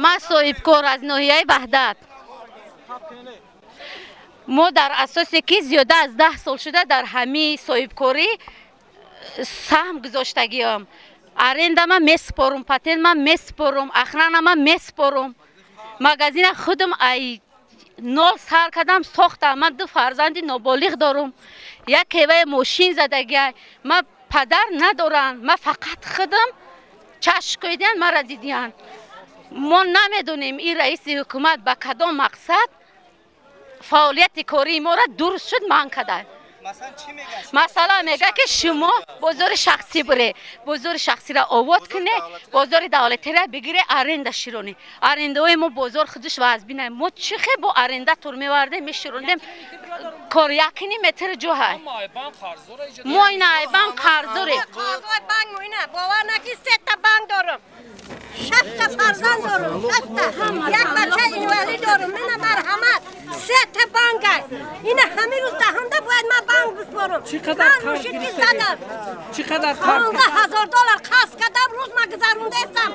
Ман соҳибкор аз ноҳияи Ваҳдат. Мо дар асосе ки зиёда аз 10 сол шуда дар ҳамин соҳибкорӣ саҳм гузоштагиам. Арендама месупорум, патентма месупорум, охранама месупорум. Магазина худам ай нол сар кардам, сохтам. Ман ду фарзанди ноболиғ дорум. Як кеваи мошин задагиай. Ман падар надорам. Ман фақат худам чашм кӯидиан, маро дидиан. Мо намедонем ин раиси ҳукумат ба кадом мақсад фаъолияти кории моро дуруст шуд манъ карда. Масалан мегӯяд ки шумо бозори шахсӣ бире, бозори шахсиро овод куне, бозори давлатиро бигире, аренда широнӣ. Арендаҳои мо бозор худаш вазбина. Мо чӣ хел бо аренда тур мевардем, меширондем? Кор якни метр ҷоҳай. Мо ина айбан қарздорем. Бовар накӣ, сета банк дорам. Шашта фарзанд дорам, шашта. Як бача инвалид дорам. Мина марҳамат, сета банк аст. Ина ҳамин рӯз даҳанда бояд ман банк биспорам. Ман мушики задам. Чӣ қадар қарз? 15,000 доллар қарз кардам, рӯз ма гузарондаистам.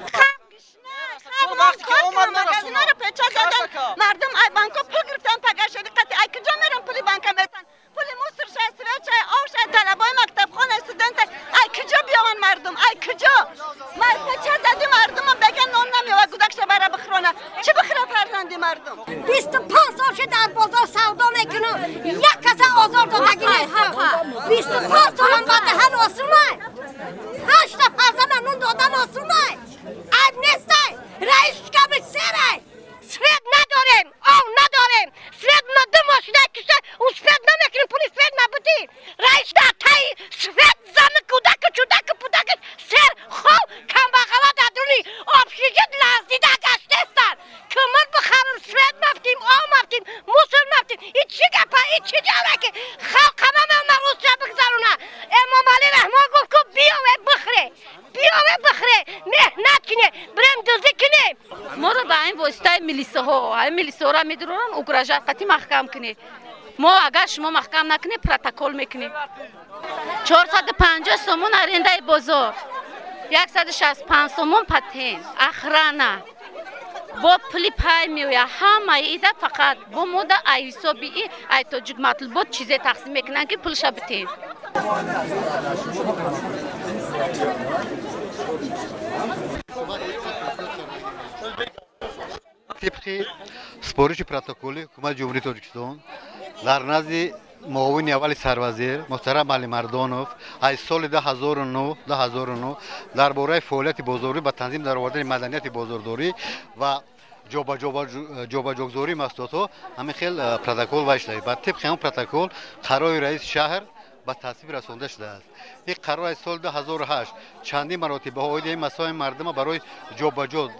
Магазинҳоро печа задан, мардум ай банко пул гирифтан, пагашади қати ай куҷо мерам пули банка метан? Пули мусор шай, свет шай, об шай, талабои мактабхона, студент ай куҷо биёванд мардум? Ай куҷо? Ма печа зади мардума беган нон намеова, гудакша бара бихӯрона. Чӣ бихӯра фарзанди мардум? 25 сол шуд дар бозор савдо мекунам, як каса озор додагӣ нестам. 25 солам ба даҳан осумай. Ҳашта фарзанда нун додан осумай. Айб нестай. Раис ками серай. Свет надорем, об надорем. Свет ма ду мошина кишта, у свет намекунем, пули свет набудӣ. Раис дар таи свет зани кӯдаку чудаку пудаку сер хоб камбағала дар дуни общежит лаздида гаштестанд. Кӯмир бихарам, свет мафтим, об мафтим, мусор мафтим. И чӣ гапа, и чӣ ҷавра ки халқа намеона рӯзча бигзарона. Эмомалӣ Раҳмон гуфт ку биёве бихӯре, биёве бихӯре, меҳнат кине, бирем дуздӣ кинем. Моро ба ин воситаи милисаҳо, ҳамин милисаҳоро медуроранд, угрожать қатӣ маҳкам кунед. Мо агар шумо маҳкам накунед, протокол мекунем. 450 сомон арендаи бозор, 165 сомон патент, охрана. Бо пули пай меояд. Ҳамаи ида фақат бо мода ай ҳисоби и ай тоҷик матлубот чизе тақсим мекунанд ки пулша битем. Тибқи супориши протоколи ҳукумати Ҷумҳурии Тоҷикистон дар назди муовини аввали сарвазир муҳтарам Алимардонов аз соли 2009 дар бораи фаъолияти бозорӣ ба танзим даровардани маданияти бозордорӣ ва ҷобаҷогузории маҳсулотҳо ҳамин хел протокол вай шуда. Ба тибқи ҳамон протокол қарори раиси шаҳр ба тасвиб расонда шудааст. Ин қарор аз соли 2008 чандин маротиба оиди ин масоили мардума барои ҷобаҷо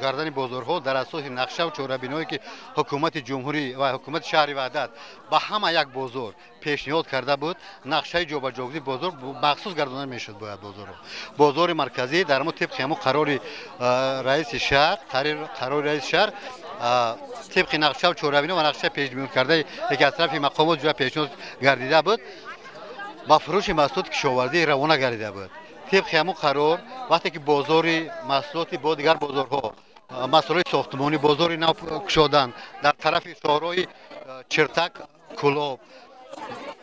гардани бозорҳо дар асоси нақшаву чорабиниҳое ки ҳукумати ҷумҳурӣ ва ҳукумати шаҳри Ваҳдат ба ҳама як бозор пешниҳод карда буд, нақшаи ҷобаҷогузии бозор махсус гардонда мешуд бояд бозорро. Бозори марказӣ дар мо тибқи ҳамон қарори раиси шаҳр, қарори раиси шаҳр тибқи нақшаву чорабиниҳо ва нақшаи пешниҳод кардае ки аз тарафи мақомот ҷоя пешниҳод гардида буд, ба фурӯши маҳсулоти кишоварзӣ равона гардида буд. Тибқи ҳамон қарор вақте ки бозори маҳсулоти бо дигар бозорҳо маҳсулоти сохтмонӣ бозори нав кушоданд дар тарафи шоҳроҳи Чиртак Кӯлоб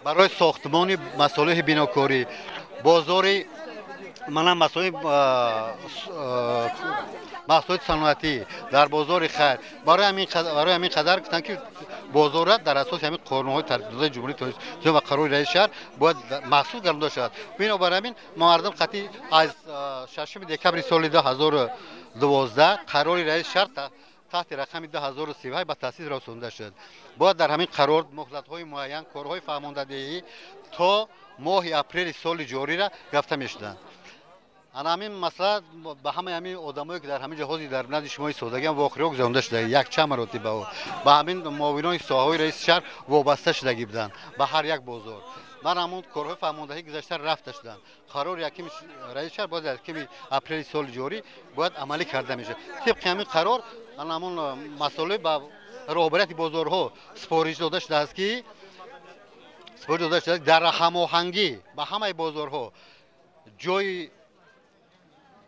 барои сохтмони масолеҳи бинокорӣ, бозори манам маҳсулоти саноатӣ дар бозори хайр барои ҳамин қадар гуфтанд ки бозорат дар асоси ҳамин қонунҳои тартибдодаи Ҷумҳурии Тоҷикистон ва қарори раиси шаҳр бояд махсус гардонда шавад. Бинобар ҳамин мардум қатъи аз 6 декабри соли 2012 қарори раиси шаҳр таҳти рақами 2038 ба тасвиб расонда шуд. Бояд дар ҳамин қарор муҳлатҳои муайян, корҳои фаҳмондадиҳӣ то моҳи апрели соли ҷориро рафта мешуданд. Ана ҳамин масъала ба ҳамаи ҳамин одамое ки дар ҳамин ҷо ҳозир дар назди шумо истодагиам воқеаҳо гузаронда шуда, якчанд маротиба ба ҳамин муовинони соҳаҳои раиси шаҳр вобаста шудагӣ буданд ба ҳар як бозор. Ман ҳамон корҳои фаҳмондадиҳӣ гузашта рафта шуданд. Қарори якими раиси шаҳр бояд якими апрели соли ҷорӣ бояд амалӣ карда мешуд. Тибқи ҳамин қарор ана ҳамон масъалаи ба роҳбарияти бозорҳо супориш дода шудааст ки Супориш дода шудааст дар ҳамоҳангӣ ба ҳамаи бозорҳо ҷои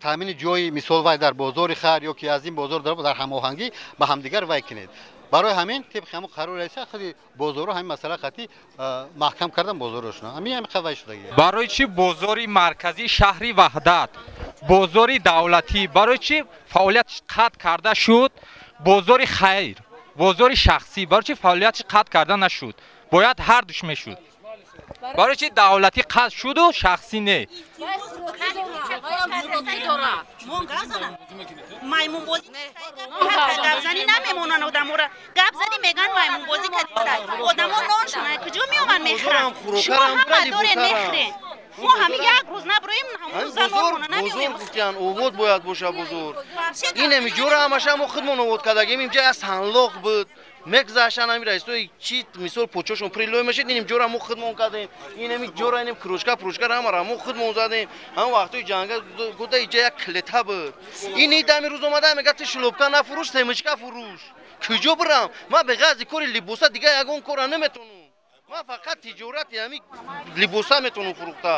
таъмини ҷои мисол вай дар бозори хайр ё ки аз ин бозор дар ҳамоҳангӣ ба ҳамдигар вай кунед. Барои ҳамин тибқи ҳамон қарори раиса худи бозорҳо ҳамин масъала қатъӣ маҳкам кардан бозорҳошон. Ҳамин ҳамин вай шудагӣ. Барои чӣ бозори марказии шаҳри Ваҳдат, бозори давлатӣ, барои чӣ фаъолиятш қатъ карда шуд? Бозори хайр, бозори шахсӣ, барои чӣ фаъолиятш қатъ карда нашуд? Бояд ҳардуш мешуд. Барои чӣ давлатӣ қатъ шуду шахсӣ не? Маймунбозӣ гапзанӣ намемонанд одаморо. Гапзанӣ мегӯянд маймунбозӣ кардистай. Одамо ноншона куҷо меоманд мехӯранд? Шумо ҳама доред мехӯред. Мо ҳами як рӯз наброем, ҳамон рӯза нонмона намеоем. Бозор гуфтиян, овод бояд боша бозор. Инами ҷора ҳамаша мо худмон овод кардагим. Инҷа як санлоқ буд. Мегзаштан ҳами раисои чи мисол почошон прилой мешид, иним ҷора мо худмон кардем. Инами ҷора иним кружка пружка ҳамаро мо худмон задем. Ҳам вақтои ҷанга гуда иҷа як клета буд. Ин дами рӯз омада мега ту шлопка нафурӯш, семечка фурӯш. Куҷо бирам? Ман беғарзи кори либоса дига ягон кора наметонам. Ман фақат тиҷорати ҳами либоса метонам фурӯхта.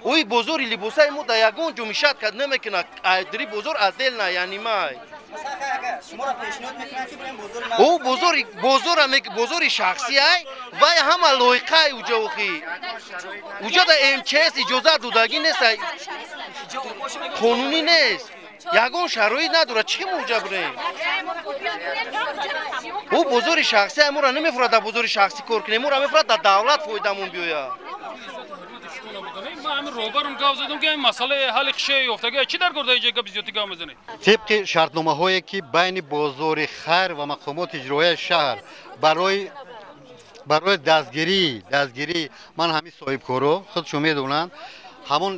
Ои бозори либосаи мо дар ягон ҷо мишат кард намекунад. Айдри бозор отдельно, яъни май. О бозори бозора бозори шахсӣ ай вай ҳама лоиқаи уҷа охи. Уҷа да МЧС иҷозат додагӣ нест, қонунӣ нест. Ягон шароит надорад. Чӣ мо уҷа бирем? О бозори шахсӣ ай моро намефурад дар бозори шахсӣ кор кунем, моро мефурад дар давлат фоидамон биёяд. Ман ҳамин роҳбарам гап задам ки ин масъалаи ҳалли хишаи ёфтагӣ чӣ дар горда иҷа гап зиёдӣ гап мезанед? Тибқи шартномаҳое ки байни бозори хайр ва мақомоти иҷроияи шаҳр барои дастгирӣ ман ҳамин соҳибкоро худшон медонанд, ҳамон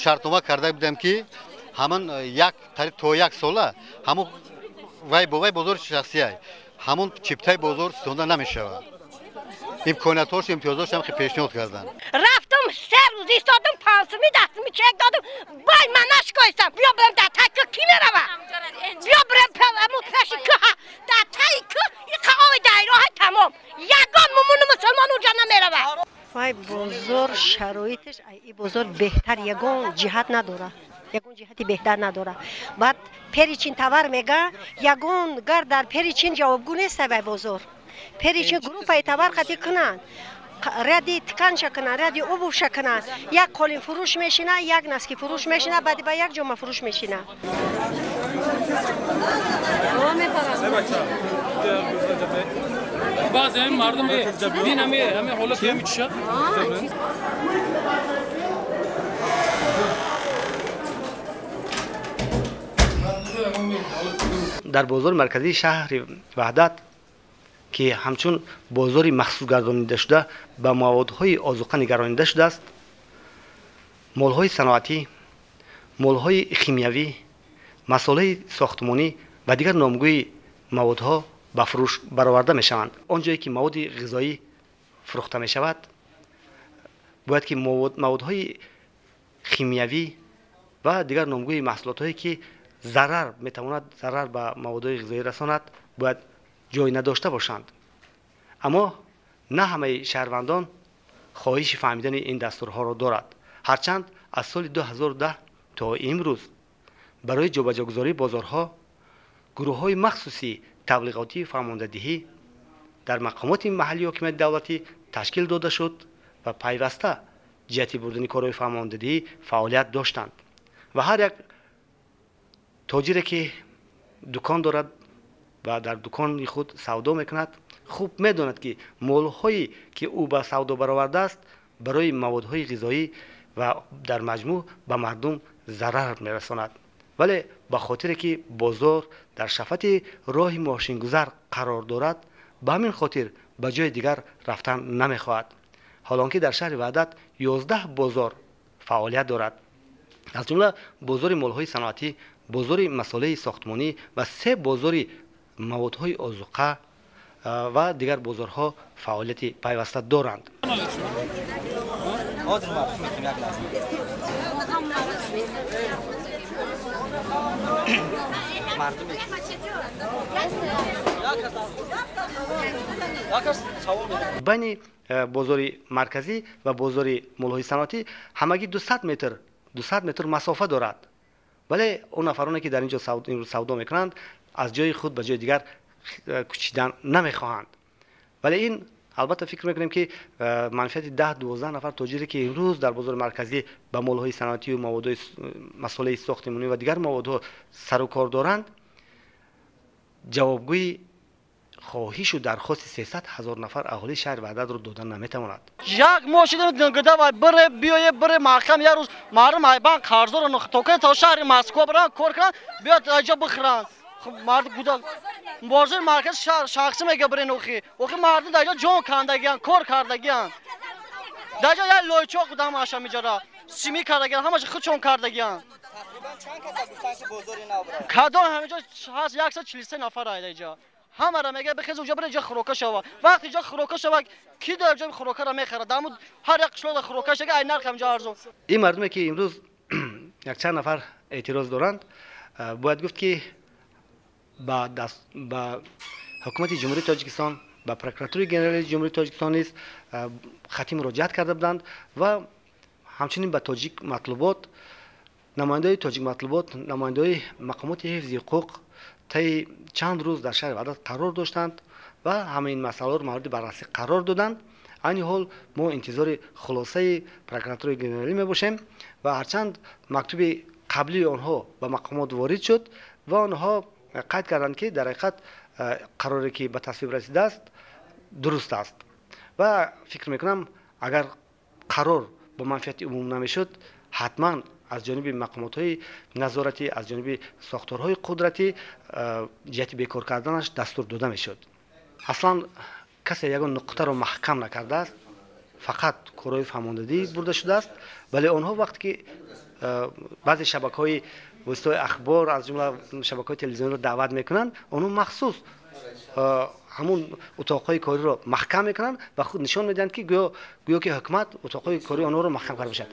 шартнома карда будам ки ҳамон як қариб то як сола ҳамон вай бо вай бозори шахсиай ҳамон чиптаи бозор ситонда намешавад. Имкониятҳош имтиёзош ҳам пешниҳод карданд. Рафтам се рӯз истодам, пансуми дастми чек додам, вай ман нашкоистам. Биё бирам дар таи кӯ ки мерава? Биё бирам аму пеши кӯ, дар таи кӯ иқа ови дайроҳа тамом. Ягон мумуну мусулмон уҷа намерава. Вай бозор шароиташ и бозор беҳтар ягон ҷиҳат надорад. Ягон ҷиҳати беҳтар надорад. Баъд перечин товар мега, ягон гар дар перечин ҷавобгӯ нест вай бозор. Перечин группаи товар қатӣ кунанд, ряди тканша кунанд, ряди обувша кунанд. Як қолин фурӯш мешина, як наски фурӯш мешина, баъди ба як ҷома фурӯш мешина. Баъзе ҳамин мардум дин ҳамин ҳолати ҳамин чиша. Дар бозори марказии шаҳри Ваҳдат ки ҳамчун бозори махсус гардонида шуда ба маводҳои озуқа нигаронида шудааст, молҳои саноатӣ, молҳои химиявӣ, масолеҳи сохтмонӣ ва дигар номгӯи маводҳо ба фурӯш бароварда мешаванд. Он ҷое ки маводи ғизоӣ фурӯхта мешавад, бояд ки маводҳои химиявӣ ва дигар номгӯи маҳсулотҳое ки зарар метавонад зарар ба маводҳои ғизоӣ расонад, бояд ҷой надошта бошанд. Аммо на ҳамаи шаҳрвандон хоҳиши фаҳмидани ин дастурҳоро дорад. Ҳарчанд аз соли 2010 то имрӯз барои ҷобаҷогузории бозорҳо гурӯҳҳои махсуси таблиғотии фаҳмондадиҳӣ дар мақомоти маҳаллии ҳокимияти давлатӣ ташкил дода шуд ва пайваста ҷиҳати бурдани корҳои фаҳмондадиҳӣ фаъолият доштанд ва ҳар як тоҷире ки дукон дорад ва дар дукони худ савдо мекунад, хуб медонад ки молҳое ки ӯ ба савдо баровардааст барои маводҳои ғизоӣ ва дар маҷмӯъ ба мардум зарар мерасонад. Вале ба хотире ки бозор дар шафати роҳи мошингузар қарор дорад, ба ҳамин хотир ба ҷои дигар рафтан намехоҳад. Ҳолон ки дар шаҳри Ваҳдат 11 бозор фаъолият дорад, аз ҷумла бозори молҳои саноатӣ, бозори масолеҳи сохтмонӣ ва се бозори маводҳои озуқа ва дигар бозорҳо фаъолияти пайваста доранд. Байни бозори марказӣ ва бозори молҳои саноатӣ ҳамагӣ 200 метр масофа дорад, вале он нафароне ки дар ин ҷо имрӯз савдо мекунанд, аз ҷои худ ба ҷои дигар кӯчидан намехоҳанд. Вале ин албатта фикр мекунем, ки манфиати 10-12 нафар тоҷире, ки имрӯз дар бозори марказӣ ба молҳои саноатию маводҳои масолеҳи сохтимонӣ ва дигар маводҳо сару кор доранд, ҷавобгӯи хоҳишу дархости 300 ҳазор нафар аҳолии шаҳри Ваҳдатро додан наметавонад. Як моҳ шуда гуда вай бире биёе бире маҳкам, як рӯз мардум айбан қарздор тока то шаҳри Москва биран кор кунанд, биёд айҷо бихӯранд. Мардум гуда бозори марказ шахсӣ мега бирен, охи мардум дар ҷо ҷон кандагиян, кор кардагиян. Дар ҷо як лойчоқ буда, ҳамааш ҳамиҷора симӣ кардагиян, ҳамааш худшон кардагиян. Кадом ҳамиҷо ҳаст 143 нафар айда. Ҳамаро мега бихез уҷа бире ҷо хӯрока шава. Вақте ҷо хӯрока шава, ки дар ҷо хӯрокаро мехарад? Даму ҳар як қишлоқда хӯрока шага, ай нарх ҳамҷо арзон. Ин мардуме, ки имрӯз якчанд нафар эътироз доранд, бояд гуфт, ки ба ҳукумати Ҷумҳурии Тоҷикистон, ба прокуратураи генералии Ҷумҳурии Тоҷикистон низ хати муроҷиат карда буданд ва ҳамчунин ба Тоҷик матлубот, намояндаҳои Тоҷик матлубот, намояндаҳои мақомоти ҳифзи ҳуқуқ таи чанд рӯз дар шаҳри Ваҳдат қарор доштанд ва ҳамаи ин масъалаҳоро мавриди баррасӣ қарор доданд. Айни ҳол мо интизори хулосаи прокуратураи генералӣ мебошем ва ҳарчанд мактуби қаблии онҳо ба мақомот ворид шуд ва онҳо қайд карданд, ки дар ҳақиқат қароре, ки ба тасвиб расидааст, дуруст аст, ва фикр мекунам, агар қарор ба манфиати умум намешуд, ҳатман аз ҷониби мақомотҳои назоратӣ, аз ҷониби сохторҳои қудратӣ ҷиҳати бекор карданаш дастур дода мешуд. Аслан касе ягон нуқтаро маҳкам накардааст, фақат корҳои фаҳмондадӣ бурда шудааст. Вале онҳо вақте ки баъзе шабакаҳои воситаҳои ахбор, аз ҷумла шабакаҳои телевизиониро даъват мекунанд, онҳо махсус ҳамун утоқҳои кориро маҳкам мекунанд ва худ нишон медиҳанд, ки гӯё ки ҳукумат утоқҳои кории онҳоро маҳкам карда бошад.